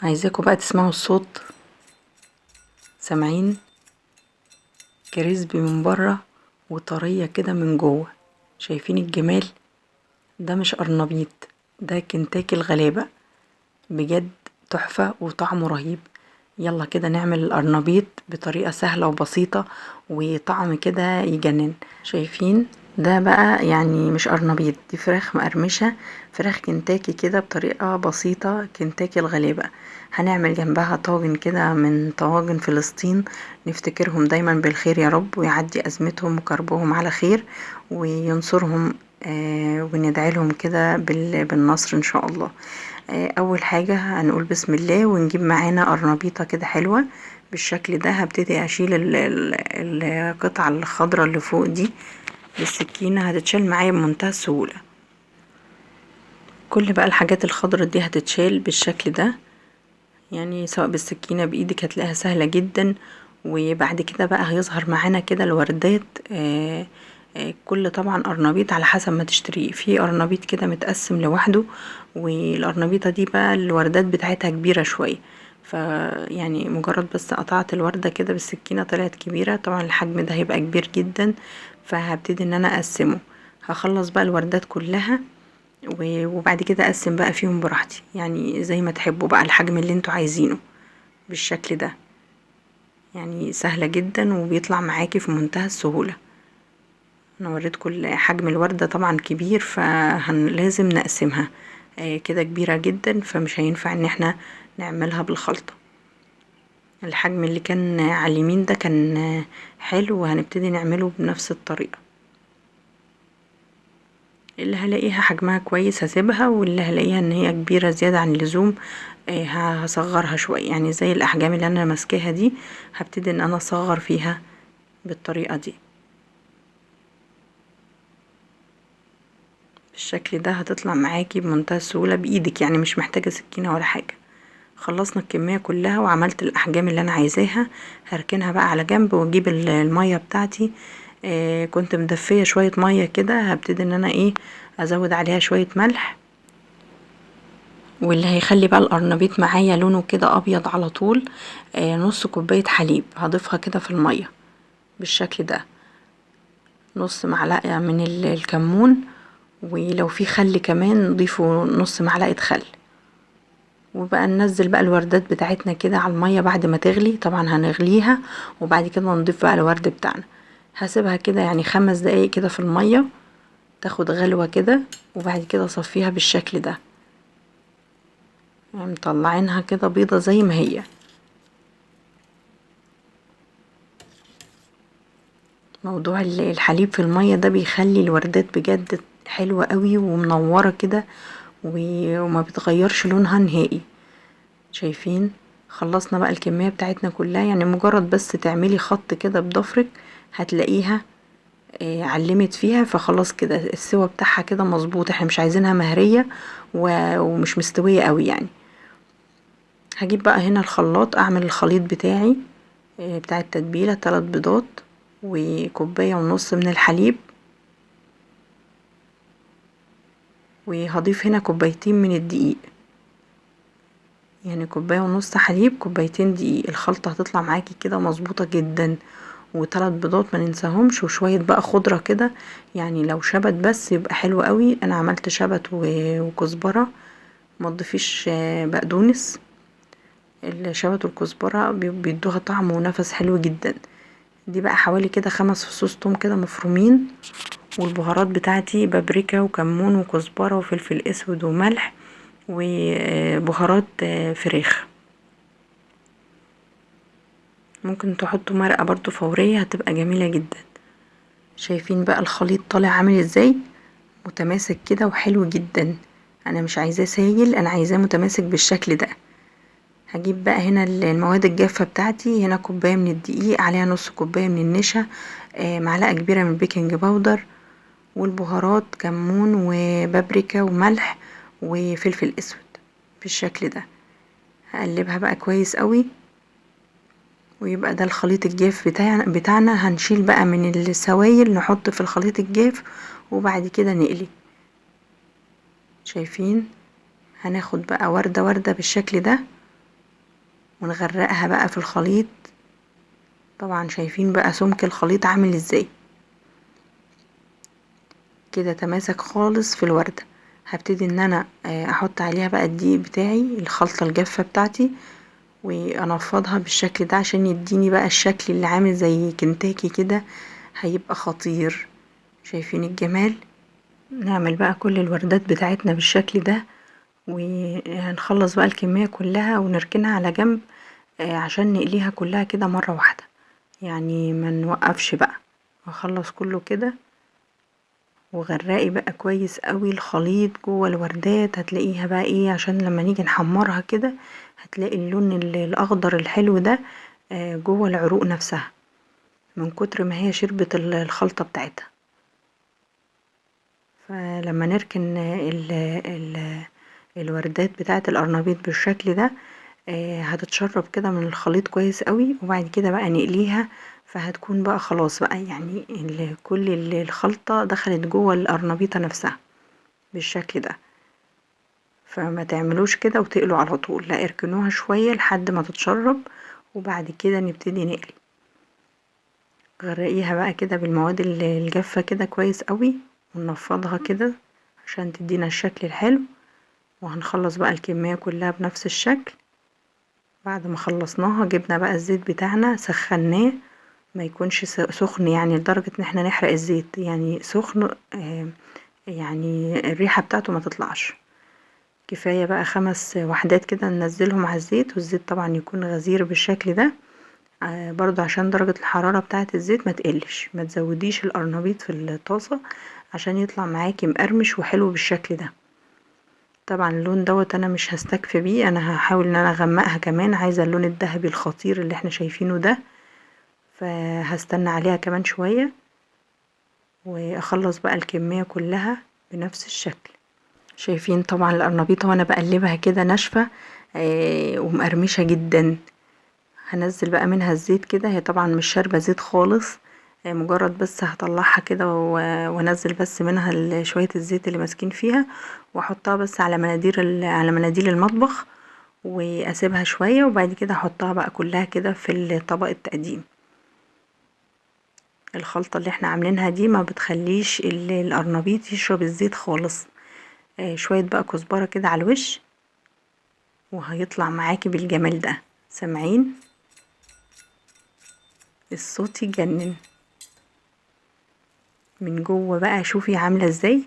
عايزاكم بقى تسمعوا الصوت، سامعين؟ crispy من بره وطريه كده من جوه. شايفين الجمال؟ ده مش قرنبيط، ده كنتاكي الغلابة، بجد تحفة وطعمه رهيب. يلا كده نعمل القرنبيط بطريقة سهلة وبسيطة وطعم كده يجنن. شايفين ده بقى؟ يعني مش قرنبيط، دي فراخ مقرمشة، فراخ كنتاكي كده بطريقة بسيطة، كنتاكي الغلابة. هنعمل جنبها طاجن كده من طواجن فلسطين، نفتكرهم دايما بالخير يا رب، ويعدي أزمتهم وكربهم على خير وينصرهم، وندعي لهم كده بالنصر إن شاء الله. أول حاجة هنقول بسم الله ونجيب معانا قرنبيطة كده حلوة بالشكل ده. هبتدي أشيل القطعة الخضرة اللي فوق دي بالسكينة، هتتشال معايا بمنتهى السهولة. كل بقى الحاجات الخضرة دي هتتشال بالشكل ده، يعني سواء بالسكينة بإيدك هتلاقيها سهلة جدا. وبعد كده بقى هيظهر معانا كده الوردات، كل طبعا قرنبيط على حسب ما تشتريه، في قرنبيط كده متقسم لوحده، والقرنبيطة دي بقى الوردات بتاعتها كبيرة شوية، فيعني مجرد بس قطعت الوردة كده بالسكينة طلعت كبيرة. طبعا الحجم ده هيبقى كبير جدا، فهبتدي ان انا اقسمه. هخلص بقى الوردات كلها وبعد كده اقسم بقى فيهم براحتي، يعني زي ما تحبوا بقى الحجم اللي انتوا عايزينه بالشكل ده. يعني سهلة جدا وبيطلع معاكي في منتهى السهولة. انا وريتكم حجم الوردة طبعا كبير، فلازم نقسمها، كده كبيرة جدا، فمش هينفع ان احنا نعملها بالخلطة. الحجم اللي كان على اليمين ده كان حلو، وهنبتدي نعمله بنفس الطريقة. اللي هلاقيها حجمها كويس هسيبها، واللي هلاقيها ان هي كبيرة زيادة عن اللزوم، هصغرها شوية، يعني زي الاحجام اللي انا ماسكاها دي هبتدي ان انا اصغر فيها بالطريقة دي بالشكل ده. هتطلع معاكي بمنتهى السهولة بايدك، يعني مش محتاجة سكينة ولا حاجة. خلصنا الكمية كلها وعملت الاحجام اللي انا عايزاها. هركنها بقى على جنب واجيب المية بتاعتي. كنت مدفية شوية مية كده، هبتدي ان انا ازود عليها شوية ملح. واللي هيخلي بقى القرنبيط معايا لونه كده ابيض على طول، نص كوباية حليب هضيفها كده في المية بالشكل ده، نص معلقة من الكمون، ولو في خل كمان نضيفه نص معلقة خل. وبقى ننزل بقى الوردات بتاعتنا كده على المية بعد ما تغلي، طبعا هنغليها وبعد كده نضيف بقى الورد بتاعنا. هسيبها كده يعني 5 دقايق كده في المية تاخد غلوة كده، وبعد كده اصفيها بالشكل ده، يعني مطلعينها كده بيضة زي ما هي. موضوع الحليب في المية ده بيخلي الوردات بجد حلوة قوي ومنورة كده، وما بتغيرش لونها نهائي. شايفين؟ خلصنا بقى الكمية بتاعتنا كلها، يعني مجرد بس تعملي خط كده بضفرك هتلاقيها، علمت فيها، فخلاص كده السوا بتاعها كده مظبوط. احنا مش عايزينها مهرية ومش مستوية قوي يعني. هجيب بقى هنا الخلاط اعمل الخليط بتاعي، بتاع التتبيلة، 3 بيضات وكوباية ونص من الحليب، وهضيف هنا كوبايتين من الدقيق، يعني كوباية ونص حليب كوبايتين دقيق. الخلطة هتطلع معاكي كده مظبوطة جدا. وتلات بيضات ما ننساهمش، وشوية بقى خضرة كده، يعني لو شبت بس يبقى حلو قوي. انا عملت شبت وكزبرة، ما تضيفيش، بقدونس. الشبت والكزبرة بيدوها طعم ونفس حلو جدا. دي بقى حوالي كده 5 فصوص توم كده مفرومين، والبهارات بتاعتي بابريكا وكمون وكزبرة وفلفل اسود وملح وبهارات فراخ. ممكن تحطوا مرقة برضو فورية هتبقى جميلة جدا. شايفين بقى الخليط طالع عامل ازاي؟ متماسك كده وحلو جدا. انا مش عايزاه سايل، انا عايزاه متماسك بالشكل ده. هجيب بقى هنا المواد الجافة بتاعتي، هنا كوباية من الدقيق عليها نص كوباية من النشا، معلقة كبيرة من البيكنج باودر، والبهارات كمون وبابريكا وملح وفلفل اسود بالشكل ده. هقلبها بقى كويس قوي، ويبقى ده الخليط الجاف بتاعنا. هنشيل بقى من السوائل نحط في الخليط الجاف، وبعد كده نقلي. شايفين؟ هناخد بقى وردة وردة بالشكل ده، ونغرقها بقى في الخليط. طبعا شايفين بقى سمك الخليط عامل ازاي كده، تماسك خالص في الوردة. هبتدي ان انا احط عليها بقى الدقيق بتاعي، الخلطة الجافة بتاعتي، وانفضها بالشكل ده عشان يديني بقى الشكل اللي عامل زي كنتاكي كده، هيبقى خطير. شايفين الجمال؟ نعمل بقى كل الوردات بتاعتنا بالشكل ده، وهنخلص بقى الكمية كلها ونركنها على جنب عشان نقليها كلها كده مرة واحدة، يعني ما نوقفش بقى. هخلص كله كده، وغرقي بقى كويس قوي الخليط جوه الوردات. هتلاقيها بقى ايه، عشان لما نيجي نحمرها كده هتلاقي اللون الاخضر الحلو ده جوه العروق نفسها من كتر ما هي شربت الخلطة بتاعتها. فلما نركن ال ال الوردات بتاعت القرنبيط بالشكل ده هتتشرب كده من الخليط كويس قوي، وبعد كده بقى نقليها، فهتكون بقى خلاص بقى يعني كل الخلطة دخلت جوه القرنبيطة نفسها بالشكل ده. فما تعملوش كده وتقلوا على طول، لا اركنوها شوية لحد ما تتشرب، وبعد كده نبتدي نقلي. غرقيها بقى كده بالمواد الجافة كده كويس قوي، وننفضها كده عشان تدينا الشكل الحلو. وهنخلص بقى الكمية كلها بنفس الشكل. بعد ما خلصناها جبنا بقى الزيت بتاعنا، سخناه، ما يكونش سخن يعني لدرجة ان احنا نحرق الزيت، يعني سخن يعني الريحة بتاعته ما تطلعش. كفاية بقى 5 وحدات كده ننزلهم على الزيت، والزيت طبعا يكون غزير بالشكل ده برضو عشان درجة الحرارة بتاعة الزيت ما تقلش. ما تزوديش القرنبيط في الطاسة عشان يطلع معاكي مقرمش وحلو بالشكل ده. طبعا اللون دوت انا مش هستكفي بيه، انا هحاول ان انا اغمقها كمان، عايزة اللون الذهبي الخطير اللي احنا شايفينه ده، فهستنى عليها كمان شوية واخلص بقى الكمية كلها بنفس الشكل. شايفين طبعا القرنبيطة وانا بقلبها كده ناشفة ومقرمشة جدا. هنزل بقى منها الزيت كده، هي طبعا مش شاربة زيت خالص، مجرد بس هطلعها كده وانزل بس منها شوية الزيت اللي ماسكين فيها، واحطها بس على على مناديل المطبخ، واسيبها شوية، وبعد كده احطها بقى كلها كده في طبق التقديم. الخلطة اللي احنا عاملينها دي ما بتخليش القرنبيط يشرب الزيت خالص. شوية بقى كزبرة كده على الوش، وهيطلع معاكي بالجمال ده. سامعين الصوت؟ يجنن من جوه بقى. شوفي عاملة ازاي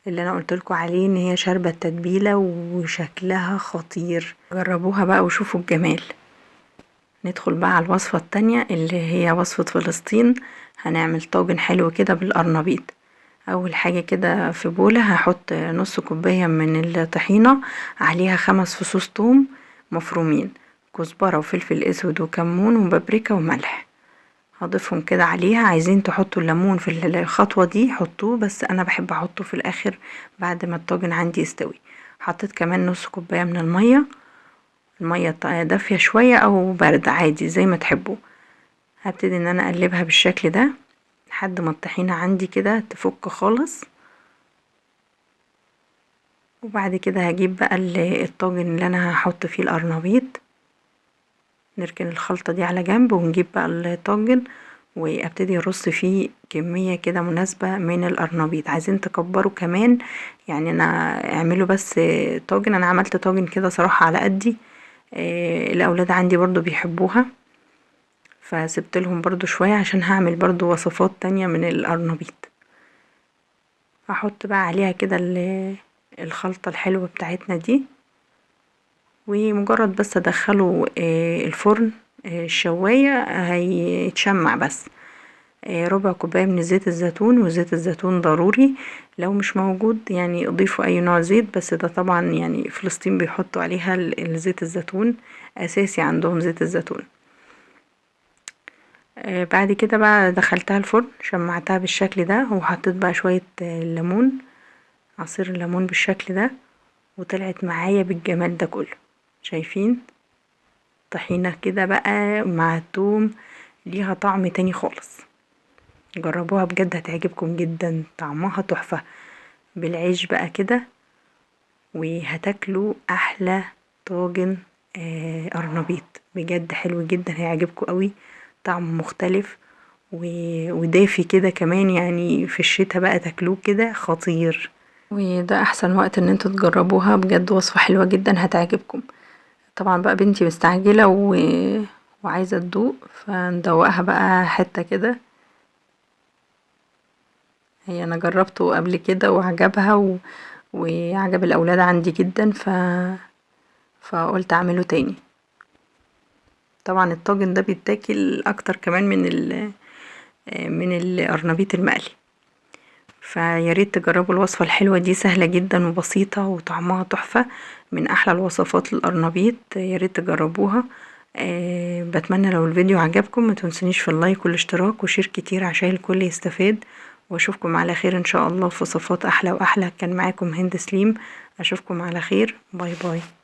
اللي انا قلتلكوا عليه ان هي شاربة التتبيلة وشكلها خطير. جربوها بقى وشوفوا الجمال. ندخل بقى على الوصفة التانية اللي هي وصفة فلسطين. هنعمل طاجن حلو كده بالقرنبيط. اول حاجة كده في بولة هحط نص كوباية من الطحينة، عليها 5 فصوص ثوم مفرومين، كزبرة وفلفل اسود وكمون وبابريكا وملح، هضيفهم كده عليها. عايزين تحطوا الليمون في الخطوة دي حطوه، بس انا بحب احطه في الاخر بعد ما الطاجن عندي يستوي. حطيت كمان نص كوباية من المية، المية دافية شوية او باردة عادي زي ما تحبوا. هبتدي ان انا اقلبها بالشكل ده لحد ما الطحينة عندي كده تفك خالص. وبعد كده هجيب بقى الطاجن اللي انا هحط فيه القرنبيط، نركن الخلطة دي على جنب، ونجيب بقى الطاجن وابتدي ارص فيه كمية كده مناسبة من القرنبيط. عايزين تكبروا كمان، يعني انا اعملوا بس طاجن، انا عملت طاجن كده صراحة على قدي، الاولاد عندي برضو بيحبوها فسبت لهم برضو شوية عشان هعمل برضو وصفات تانية من القرنبيط. هحط بقى عليها كده الخلطة الحلوة بتاعتنا دي، ومجرد بس ادخله الفرن، الشواية هيتشمع بس. ربع كوباية من زيت الزيتون، وزيت الزيتون ضروري، لو مش موجود يعني اضيفوا اي نوع زيت، بس ده طبعا يعني فلسطين بيحطوا عليها الزيت الزيتون، اساسي عندهم زيت الزيتون. بعد كده بقى دخلتها الفرن، شمعتها بالشكل ده، وحطيت بقى شوية ليمون، عصير الليمون بالشكل ده، وطلعت معايا بالجمال ده كله. شايفين طحينة كده بقى مع التوم، ليها طعم تاني خالص. جربوها بجد هتعجبكم جدا، طعمها تحفة بالعيش بقى كده، وهتاكلوا احلى طاجن قرنبيط. بجد حلو جدا، هيعجبكم قوي، طعم مختلف ودافي كده كمان، يعني في الشتاء بقى تاكلوه كده خطير. وده احسن وقت ان انتوا تجربوها، بجد وصفة حلوة جدا هتعجبكم. طبعا بقى بنتي مستعجلة وعايزة تدوق، فندوقها بقى حتة كده. هي انا جربته قبل كده وعجبها وعجب الاولاد عندي جدا، فقلت اعمله تاني. طبعا الطاجن ده بيتاكل اكتر كمان من القرنبيط المقلي. فياريت تجربوا الوصفة الحلوة دي، سهلة جدا وبسيطة وطعمها تحفة، من احلى الوصفات للقرنبيط، ياريت تجربوها. بتمنى لو الفيديو عجبكم ما تنسونيش في ال like والاشتراك و share كتير عشان الكل يستفاد، واشوفكم على خير ان شاء الله في وصفات احلى واحلى. كان معاكم هند سليم، اشوفكم على خير، bye bye.